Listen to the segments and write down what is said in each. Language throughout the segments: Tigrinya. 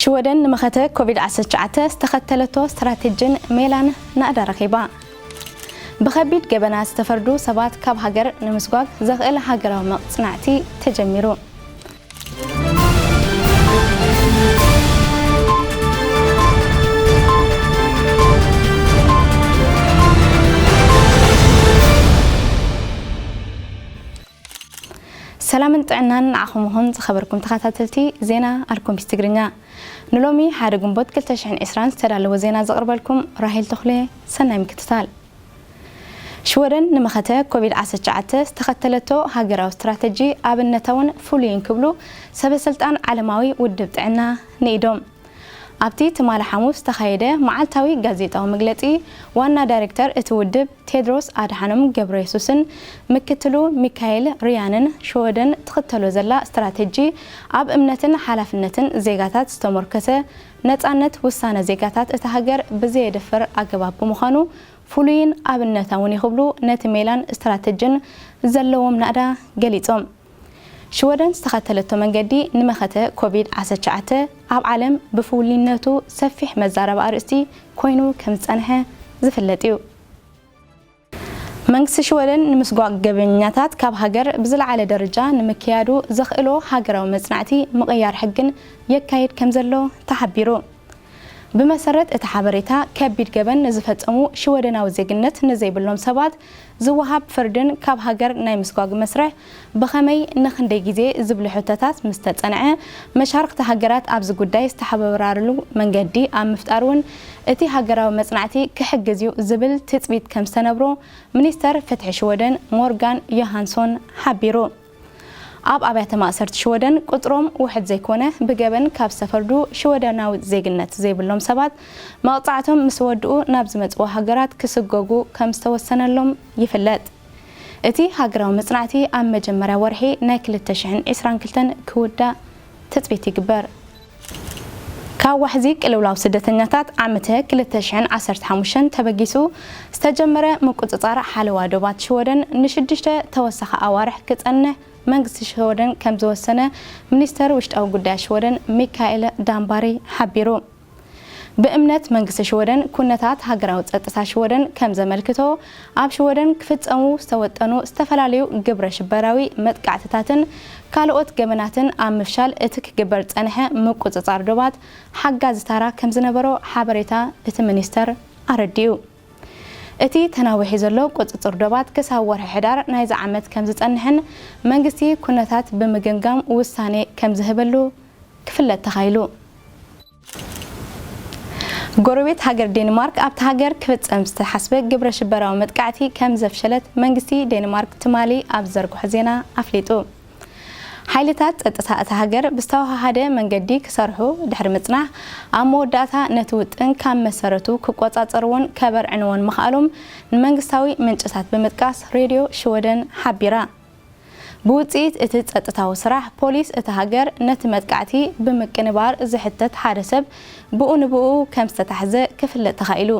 ሽወደን ንመኸተ ኮቪድ ዓሰርተ ትሽዓተ ዝተኸተለቶ ስትራቴጂን ሜላን ናእዳ ረኺባ። ብኸቢድ ገበናት ዝተፈርዱ ሰባት ካብ ሃገር ንምስጓግ ዘኽእል ሃገራዊ መጽናዕቲ ተጀሚሩ። ሰላምን ጥዕናን ንዓኹም ይኹን ዝኸበርኩም ተኸታተልቲ ዜና ኣልኮምቢስ ትግርኛ። ንሎሚ ሓደ ግንቦት ክልተ ሽሕን ዕስራን ዝተዳለወ ዜና ዘቕርበልኩም ራሄል ተኽሌ። ሰናይ ምክትታል። ሽወደን ንመኸተ ኮቪድ ዓሰርተ ትሽዓተ ዝተኸተለቶ ሃገራዊ ስትራተጂ ኣብነታውን ፍሉይን ክብሉ ሰበ ስልጣን ዓለማዊ ውድብ ጥዕና ንኢዶም። ኣብቲ ትማሊ ሓሙስ ዝተኻየደ መዓልታዊ ጋዜጣዊ መግለጺ፣ ዋና ዳይሬክተር እቲ ውድብ ቴድሮስ ኣድሓኖም ገብረየሱስን ምክትሉ ሚካኤል ሪያንን ሽወደን ትኽተሎ ዘላ ስትራተጂ ኣብ እምነትን ሓላፍነትን ዜጋታት ዝተሞርከሰ፣ ነጻነት ውሳነ ዜጋታት እታ ሃገር ብዘየደፍር ኣገባብ ብምዃኑ ፍሉይን ኣብነታውን እዩ ክብሉ ነቲ ሜላን ስትራተጂን ዘለዎም ናእዳ ገሊጾም። ሽወደን ዝተኸተለቶ መንገዲ ንመኸተ ኮቪድ ዓሰርተ ትሽዓተ ኣብ ዓለም ብፍሉይነቱ ሰፊሕ መዛረቢ ኣርእስቲ ኮይኑ ከም ዝጸንሐ ዝፍለጥ እዩ። መንግስቲ ሽወደን ንምስጓግ ገበኛታት ካብ ሃገር ብዝለዓለ ደረጃ ንምክያዱ ዘኽእሎ ሃገራዊ መጽናዕቲ ምቕያር ሕግን የካይድ ከም ዘሎ ተሓቢሩ። ብመሰረት እቲ ሓበሬታ፣ ከቢድ ገበን ንዝፈጸሙ ሽወደናዊ ዜግነት ንዘይብሎም ሰባት ዝወሃብ ፍርድን ካብ ሃገር ናይ ምስጓግ መስርሕ ብኸመይ ንኽንደይ ግዜ ዝብሉ ሕቶታት ምስ ተጸንዐ፣ መሻርኽቲ ሃገራት ኣብዚ ጉዳይ ዝተሓባበራሉ መንገዲ ኣብ ምፍጣር እውን እቲ ሃገራዊ መጽናዕቲ ክሕግዝ እዩ ዝብል ትጽቢት ከም ዝተነብሮ ሚኒስተር ፍትሒ ሽወደን ሞርጋን ዮሃንሶን ሓቢሩ። ኣብ ኣብያተ ማእሰርቲ ሽወደን ቁጽሮም ውሕድ ዘይኮነ ብገበን ካብ ዝተፈርዱ ሽወደናዊ ዜግነት ዘይብሎም ሰባት መቕጻዕቶም ምስ ወድኡ ናብ ዝመጽዎ ሃገራት ክስጎጉ ከም ዝተወሰነሎም ይፍለጥ። እቲ ሃገራዊ መጽናዕቲ ኣብ መጀመርያ ወርሒ ናይ ክልተ ሽሕን ዕስራን ክልተን ክውዳእ ትጽቢት ይግበር። ካብ ዋሕዚ ቅልውላው ስደተኛታት ዓመተ ክልተ ሽሕን ዓሰርተ ሓሙሽተን ተበጊሱ ዝተጀመረ ምቁጽጻር ሓለዋ ዶባት ሽወደን ንሽዱሽተ ተወሳኺ ኣዋርሕ ክጸንሕ መንግስቲ ሽወደን ከም ዝወሰነ ሚኒስተር ውሽጣዊ ጉዳያት ሽወደን ሚካኤል ዳምባሪ ሓቢሩ። ብእምነት መንግስቲ ሽወደን ኩነታት ሃገራዊ ጸጥታ ሽወደን ከም ዘመልክቶ፣ ኣብ ሽወደን ክፍጸሙ ዝተወጠኑ ዝተፈላለዩ ግብረ ሽበራዊ መጥቃዕትታትን ካልኦት ገበናትን ኣብ ምፍሻል እቲ ክግበር ዝጸንሐ ምቁጽጻር ዶባት ሓጋዚ ታራ ከም ዝነበሮ ሓበሬታ እቲ ሚኒስተር ኣረዲኡ። እቲ ተናዊሑ ዘሎ ቁጽጽር ዶባት ክሳብ ወርሒ ሕዳር ናይዚ ዓመት ከም ዝጸንሕን መንግስቲ ኩነታት ብምግምጋም ውሳኔ ከም ዝህበሉ ክፍለጥ ተኻኢሉ። ጎረቤት ሃገር ዴንማርክ ኣብታ ሃገር ክፍጸም ዝተሓስበ ግብረ ሽበራዊ መጥቃዕቲ ከም ዘፍሸለት መንግስቲ ዴንማርክ ትማሊ ኣብ ዘርግሖ ዜና ኣፍሊጡ። ሓይልታት ጸጥታ እታ ሃገር ብዝተወሃሃደ መንገዲ ክሰርሑ ድሕሪ ምጽናሕ፣ ኣብ መወዳእታ ነቲ ውጥን ካብ መሰረቱ ክቆጻጸርዎን ከበርዕንዎን ምኽኣሎም ንመንግስታዊ ምንጭታት ብምጥቃስ ሬድዮ ሽወደን ሓቢራ። ብውጽኢት እቲ ጸጥታዊ ስራሕ፣ ፖሊስ እታ ሃገር ነቲ መጥቃዕቲ ብምቅንባር ዝሕተት ሓደ ሰብ ብኡ ንብኡ ከም ዝተታሕዘ ክፍለጥ ተኻኢሉ።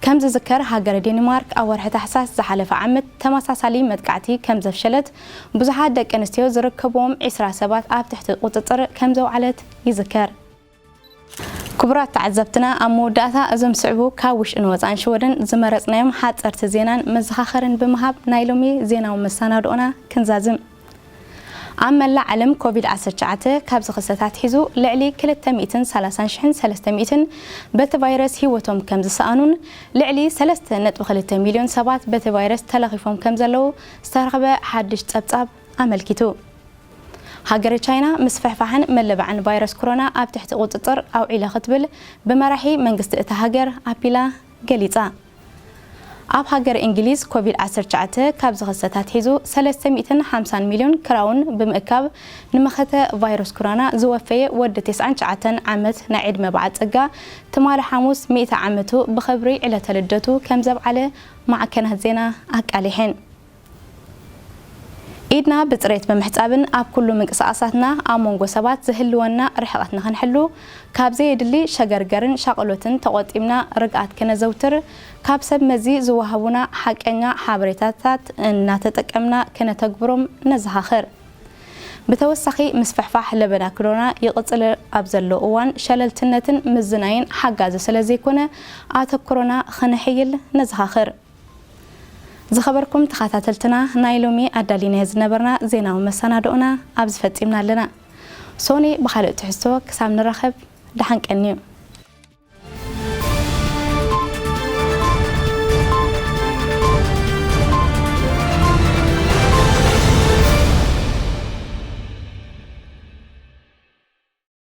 ከም ዝዝከር፣ ሃገረ ዴንማርክ ኣብ ወርሒ ታሕሳስ ዝሓለፈ ዓመት ተመሳሳሊ መጥቃዕቲ ከም ዘፍሸለት፣ ብዙሓት ደቂ ኣንስትዮ ዝርከብዎም ዕስራ ሰባት ኣብ ትሕቲ ቁጽጽር ከም ዘውዓለት ይዝከር። ክቡራት ተዓዘብትና፣ ኣብ መወዳእታ እዞም ዝስዕቡ ካብ ውሽጥን ወጻእን ሽወደን ዝመረጽናዮም ሓጸርቲ ዜናን መዘኻኸርን ብምሃብ ናይ ሎሚ ዜናዊ መሰናድኦና ክንዛዝም። ኣብ መላእ ዓለም ኮቪድ ዓሰርተ ትሽዓተ ካብ ዝኽሰት ኣትሒዙ ልዕሊ ክልተ ሚእትን ሰላሳን ሽሕን ሰለስተ ሚእትን በቲ ቫይረስ ህይወቶም ከም ዝሰኣኑን ልዕሊ ሰለስተ ነጥቢ ክልተ ሚልዮን ሰባት በቲ ቫይረስ ተለኺፎም ከም ዘለዉ ዝተረኽበ ሓድሽ ጸብጻብ ኣመልኪቱ። ሃገረ ቻይና ምስፍሕፋሕን ምልባዕን ቫይረስ ኮሮና ኣብ ትሕቲ ቁጽጽር ኣውዒለ ክትብል ብመራሒ መንግስቲ እታ ሃገር ኣቢላ ገሊጻ። ኣብ ሃገር እንግሊዝ ኮቪድ ዓሰርተ ትሽዓተ ካብ ዝኽሰት ኣትሒዙ ሰለስተ ሚእትን ሓምሳን ሚልዮን ክራውን ብምእካብ ንመኸተ ቫይረስ ኮሮና ዝወፈየ ወዲ ተስዓን ትሽዓተን ዓመት ናይ ዕድመ በዓል ጸጋ ትማሊ ሓሙስ ሚእቲ ዓመቱ ብኽብሪ ዕለተ ልደቱ ከም ዘብዓለ ማዕከናት ዜና ኣቃሊሐን። ኢድና ብጽሬት ብምሕጻብን ኣብ ኩሉ ምንቅስቓሳትና ኣብ መንጎ ሰባት ዝህልወና ርሕቐት ንኽንሕሉ፣ ካብ ዘየድሊ ሸገርገርን ሻቕሎትን ተቖጢብና ርግኣት ክነዘውትር፣ ካብ ሰብ መዚ ዝወሃቡና ሓቀኛ ሓበሬታታት እናተጠቀምና ክነተግብሮም ነዘኻኽር። ብተወሳኺ ምስፍሕፋሕ ለበዳ ክሮና ይቕጽል ኣብ ዘሎ እዋን ሸለልትነትን ምዝናይን ሓጋዚ ስለ ዘይኮነ ኣተኩሮና ኸነሕይል ነዘኻኽር። ዝኸበርኩም ተኸታተልትና ናይ ሎሚ ኣዳሊናዮ ዝነበርና ዜናዊ መሰናድኦና ኣብዚ ፈጺምና ኣለና። ሶኒ ብኻልእ ትሕዝቶ ክሳብ ንራኸብ ደሓን ቀንዩ።